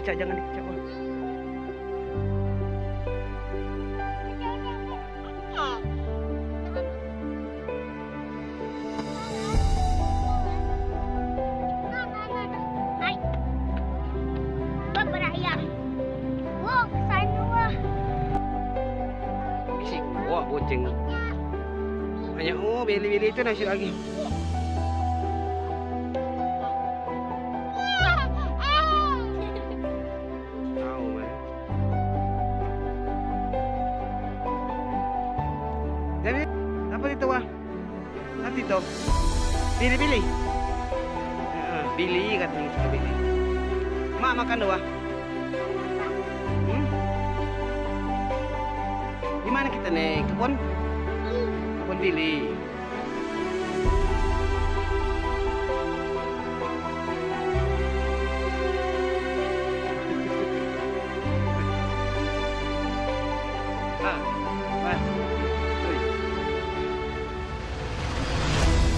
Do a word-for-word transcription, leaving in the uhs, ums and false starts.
Cak, jangan dikecak, Wan. Hai. Bapa rakyat. Wo, sana, wah. Isi kuah boceng. Hanya, oh, bili-bili itu nasi lagi. Tahu, man. Jadi, apa itu, wah? Nanti toh. Bili, bili. Ha, bili katanya, bili. Mak makan dua. Hmm? Di mana kita ni? Kebun? Kebun bili. Ah, ah.